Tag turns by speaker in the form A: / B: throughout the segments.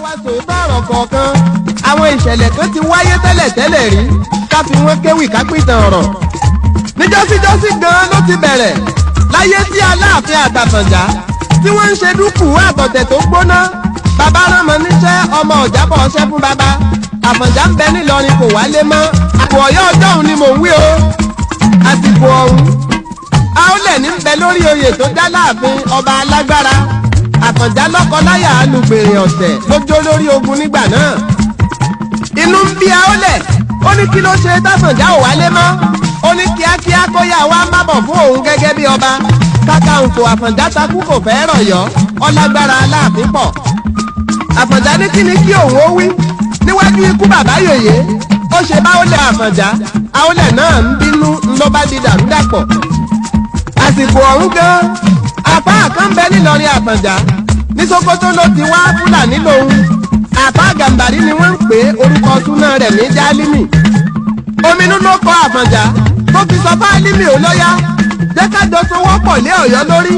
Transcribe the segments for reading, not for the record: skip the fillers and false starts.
A: Wa sòótọ́ ọ̀rọ̀ kọ̀ọ̀kan, àwọn ìṣẹ̀lẹ̀ kan ti wáyé tẹ́lẹ̀tẹ́lẹ̀ rí, ká fi wọ́n kéwì, ká pìtàn ọ̀rọ̀. Níjọ́síjọ́sí gan-an ló ti bẹ̀rẹ̀ láyé tí Aláàfin àtàfọ̀njá tí wọ́n ń ṣe dúkùú àtọ̀tẹ̀ tó gbóná. Bàbá ránmọ níṣẹ́, ọmọ ọ̀jábọ̀ ọṣẹ́ fún bàbá. Àfọ̀njá ń bẹ nílọrin, kò wálé mọ́. Àpò Ọ̀yọ́ ọjọ́ òun ni mò ń wí o. Àsìkò ọ̀hún, Aólẹ̀ ní ń bẹ lórí oyè tó já láàfin, ọba alágbára. Àfọ̀njá lọ́kọ-láyà alùgbèrè ọ̀tẹ̀ lójó lórí ogun nígbà náà. Inú ń bí Aólẹ̀. Ó ní kí ló ṣe táfọ̀njá ò wálé mọ́? Ó ní kíákíá kó yá wá má bọ̀ fún òun gẹ́gẹ́ bí ọba. Kákàǹkò Àfọ̀njá takú, kò fẹ́ rọ̀yọ́, ọlágbára Aláàfin pọ̀. Àfọ̀njá ní kí ni kí òun ó wí níwájú ikú bàbá yèyé? Ó ṣe báwọlẹ̀ Àfọ̀njá. Àwọlẹ̀ náà ń bínú ló bá di dàrúdàpọ̀. Àsìkò ọ̀hún gan, àfáà kan bẹ nílọrin Àfọ̀njá. Ní Sókótó ló ti wá, Fúlàní lòun. Àfáà Gàǹbàrí ni wọ́n ń pè é, orúkọ súná rẹ̀ ní Jálímì. Ominú ló kọ Àfọ̀njá tó fi sọ fáálímì ò lọ́yà, jẹ́ kájọ sowọ́ pọ̀ lé Ọ̀yọ́ lórí,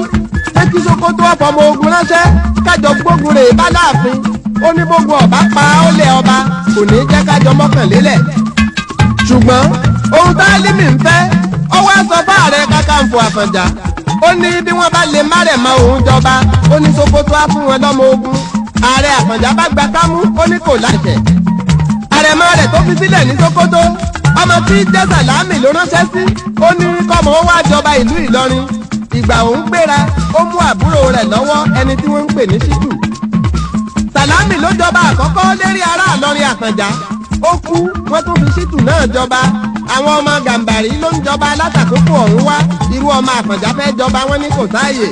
A: pé kí Sókótó ọ̀fọ̀mọ ogun ránṣẹ́, kájọ gbógun rè bá láàfin. Ó ní gbógun ọ̀bá pa ó lé ọba, kò ní jẹ́ kájọ mọ́kànlélẹ̀. Ṣùgbọ́n ohun táálímì ń fẹ́, ó wá sọ fáàrẹ Kákàǹfò Àfọ̀njá. Ó ní bí wọ́n bá lè márẹ̀mọ́ òun jọba, ó ní Sókótó á fún wọn lọ́mọ ogun. Ààrẹ Àfọ̀njá bá gba kámú, ó ní kò láṣẹ. Àrẹ̀mọ rẹ̀ tó fi sílẹ̀ ní Sókótó, ọmọ tí jẹ́ Sàlámì, ló ránṣẹ́ sí. Ó ní kọ́mọ ó wá jọba ìlú Ìlọrin. Ìgbà òun gbéra, ó mú àbúrò rẹ̀ lọ́wọ́, ẹni tí wọ́n ń pè ní Ṣítù. Sàlámì ló jọba àkọ́kọ́ lérí ará Ìlọrin Àfọ̀njá. Ó kú, wọ́n tún fi Ṣítù náà jọba. Àwọn ọmọ Gàǹbàrí ló ń jọba látàkókò ọ̀hún wá. Irú ọmọ Àfọ̀njá fẹ́ jọba, wọn ní kò sáàyè.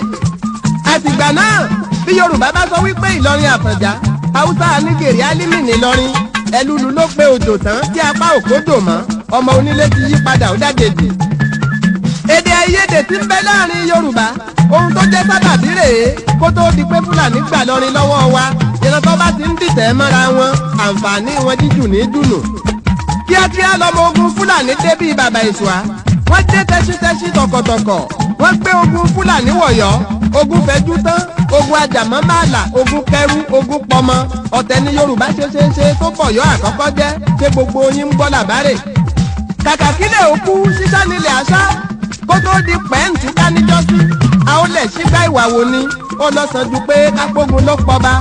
A: Àtìgbà náà, bí Yorùbá bá sọ wípé Ìlọrin Àfọ̀njá, Haúsá anigèrè Álímì nílọrin. Ẹlúlu ló pé òjò tán tí apá òkódò mọ́. Ọmọ onílé ti yí padà, ó dàjèjì. Èdè àìyedè tí ń bẹ láàrin Yorùbá, ohun tó jẹ́ sábàbí rèé. Kó tó di pé Fúlàní gbà lọrin lọ́wọ́ wa, ìran tó bá ti ń dìtẹ̀ mọ́ra wọn, àǹfààní wọn jíjù ní dùnù. Kíákíá lọmọ ogun Fúlàní dé bíi bàbá ìṣùá. Wọ́n dé tẹ́sítẹ́sí, tọkọ̀tọkọ̀. Wọ́n gbé ogun Fúlàní wọ̀yọ́. Ogun fẹjú tán, ogun ajàmọ́ máàlà, ogun kẹrú, ogun pọmọ. Ọ̀tẹ̀ ní Yorùbá ṣe ṣe ṣe tó bọ̀yọ́ àkọ́kọ́ jẹ́. Ṣé gbogbo yín ń gbọ́ làbárè? Kàkà kílẹ̀ òkú ṣíṣá nílẹ̀ àṣà, kó tó di pẹ́ǹtù ká níjọ́sí, Àólẹ̀ sígbà ìwà wo ni ó lọ sàn ju pé kápógun ló pọba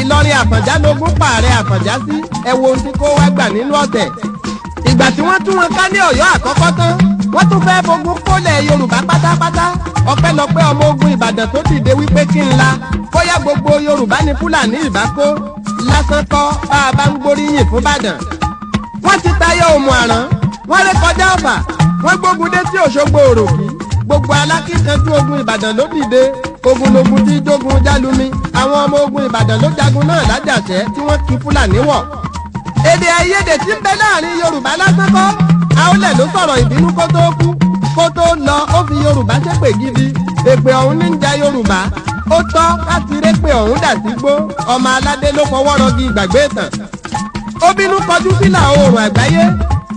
A: Ìlọrin Àfọ̀njá lógún pààrẹ Àfọ̀njá sí. Ẹ wo ohun tí kó wá gbà nínú ọ̀tẹ̀. Ìgbà tí wọ́n tún wọn ká ní Ọ̀yọ́ àkọ́kọ́ tán, wọ́n tún fẹ́ fogun kólẹ̀ Yorùbá pátápátá. Ọpẹ́lọpẹ́ ọmọ ogun Ìbàdàn tó dìde wípé kí n la bóyá gbogbo Yorùbá ní Fúlàní ìbá kó lásán kọ́. Bá a bá ń gbóríyìn fún Ìbàdàn, wọ́n ti tayọ Òmù Àrán, wọ́n ré kọjá Ọ̀fà, wọ́n gbógun dé sí Òṣogbo Òròkì. Gbogbo alákìkanjú ogun Ìbàdàn ló dìde. Ogun logun tí jogun jálumi. Àwọn ọmọ ogun Ìbàdàn ló jagun náà lájàṣẹ́ tí wọ́n kí Fúlàní wọ̀. Èdè àìyedè tí ń bẹ láàrin Yorùbá lásán kọ́. Àólẹ̀ ló sọ̀rọ̀ ìbínú kó tó kú. Kó tó lọ, ó fi Yorùbá ṣépè gidi. Èpè ọ̀hún ní ń ja Yorùbá. Ó tọ́ láti répè ọ̀hún dà sí gbó. Ọmọ aládé ló fọwọ́ rọgí ìgbàgbé ìtàn. Ó bínú kọjú sílà oòrùn àgbáyé.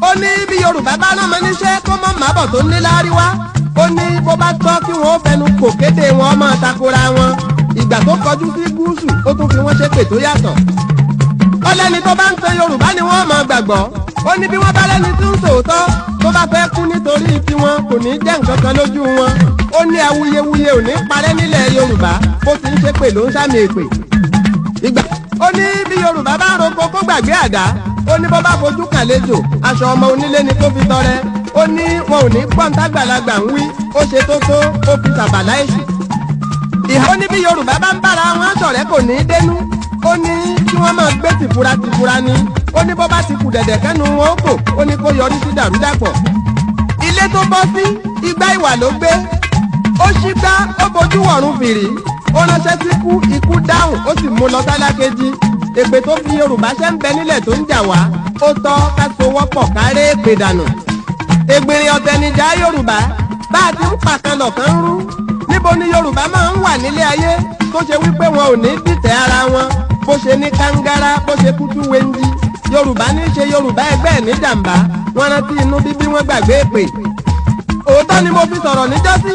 A: Ó ní bí Yorùbá bá rán ọmọ níṣẹ́, kó mọ́ màbọ̀ tó ní láríwá. Ó ní bó bá tọ́ kí wọ́n fẹnu kò kéde wọn máa takora wọn. Ìgbà tó kọjú sí gúúsù, ó tún fi wọ́n ṣépè tó yàtọ̀. Ó lẹ́ni tó bá ń tan Yorùbá ni wọ́n máa gbàgbọ́. Ó ní bí wọ́n bá lẹ́ni tí ń sòótọ́, tó bá fẹ́ kú nítorí tiwọn, kò ní jẹ́ nǹkan kan lójú wọn. Ó ní awuyewuye ò ní parẹ́ nílẹ̀ Yorùbá. Bó ti ń ṣépè ló ń sàmì èpè. Ìgbà ó ní bí Yorùbá bá ń roko, kó gbàgbé àdá. Ó ní bó bá fojú kàlejò, aṣọ ọmọ onílé ni kó fi tọrẹ. Ó ní wọn ò ní gbọ́ntàgbàlagbà ń wí. Ó ṣe tó tó, ó fi sàbàlá èṣù ìhà. Ó ní bí Yorùbá bá ń bára wọn ṣọ̀rẹ́, kò ní í dénú. Ó ní kí wọ́n máa gbé tìfura tìfura ni. Ó ní bó bá ti kù dẹ̀dẹ̀ kẹ́nu wọn ó kò, ó ní kó yọrí sí dàrúdàpọ̀. Ilé tó bọ́ sí, igbá ìwà ló gbé. Ó ṣígbá, ó bojú wọ̀run fìrí. Ó ránṣẹ́ sí ikú, ikú dáhùn, ó sì mú lọ sálákejì. Èpè tó fi Yorùbá ṣẹ́ ń bẹ nílẹ̀ tó ń jà wá. Ó tọ́ ká sowọ́pọ̀ kárẹ́ èpè dànù. Ègbèrè ọ̀tẹ̀ níjà Yorùbá. Bá a ti ń pàkan lọ̀kan ń rú. Níbo ni Yorùbá máa ń wà nílé ayé tó ṣe wípé wọn ò ní dìtẹ̀ ara wọn? Bó ṣe ní kángára, bó ṣe kútú wéńdí, Yorùbá ní í ṣe Yorùbá ẹgbẹ́ ẹ̀ níjàmbá. Wọn rántí inú bíbí, wọn gbàgbé èpè. Òótọ́ ni mo fi sọ̀rọ̀ níjọ́sí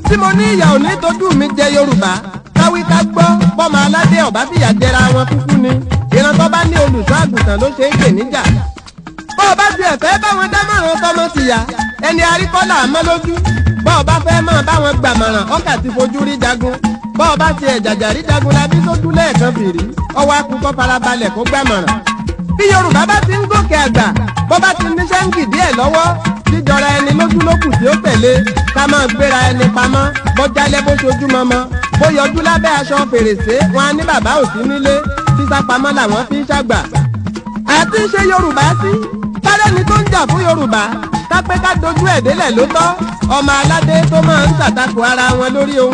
A: tí mo ní ìyà ò ní tójú mi jẹ Yorùbá. Káwí ká gbọ́, bọ́mọ aládé ọ̀bá fìyà jẹra wọn kúkú ni ìran. àgùntàn ló ṣe é gbè níjà. Bọ́ ọ bá tiẹ̀ fẹ́ báwọn dámọ̀ràn tọmọ tìyá, ẹni àríkọ́là mọ́ lójú. Bọ́ ọ bá fẹ́ máa báwọn gbàmọ̀ràn, ọkà ti fojú rí jagun. Bọ́ ọ bá tiẹ̀ jàjà rí jagun labí sójú lẹ́ẹ̀kan fìrí, ọwọ́ akúkọ́ farabalẹ̀ kó gbàmọ̀ràn. Bí Yorùbá bá ti ń gòkè àgbà, bọ́ bá ti ní sẹ́ńgì díẹ̀ lọ́wọ́, jíjọra ẹni lójú lókù tí ó tẹ̀lé. Ká máa gbéra ẹni pamọ́, bọ́jálẹ́ bó ṣojú mọ́mọ́, bó yọjú lábẹ́ aṣọ fèrèsé, wọn á ní bàbá ò sí nílé. Sísápamọ́ làwọn fi ń ṣàgbà. Àti ṣe Yorùbá sí kárẹ́ni tó ń jà fún Yorùbá, ká pé ká dojú ẹ̀ délẹ̀ ló tọ́. Ọmọ aládé tó máa ń ṣàtakò ara wọn lórí ohun.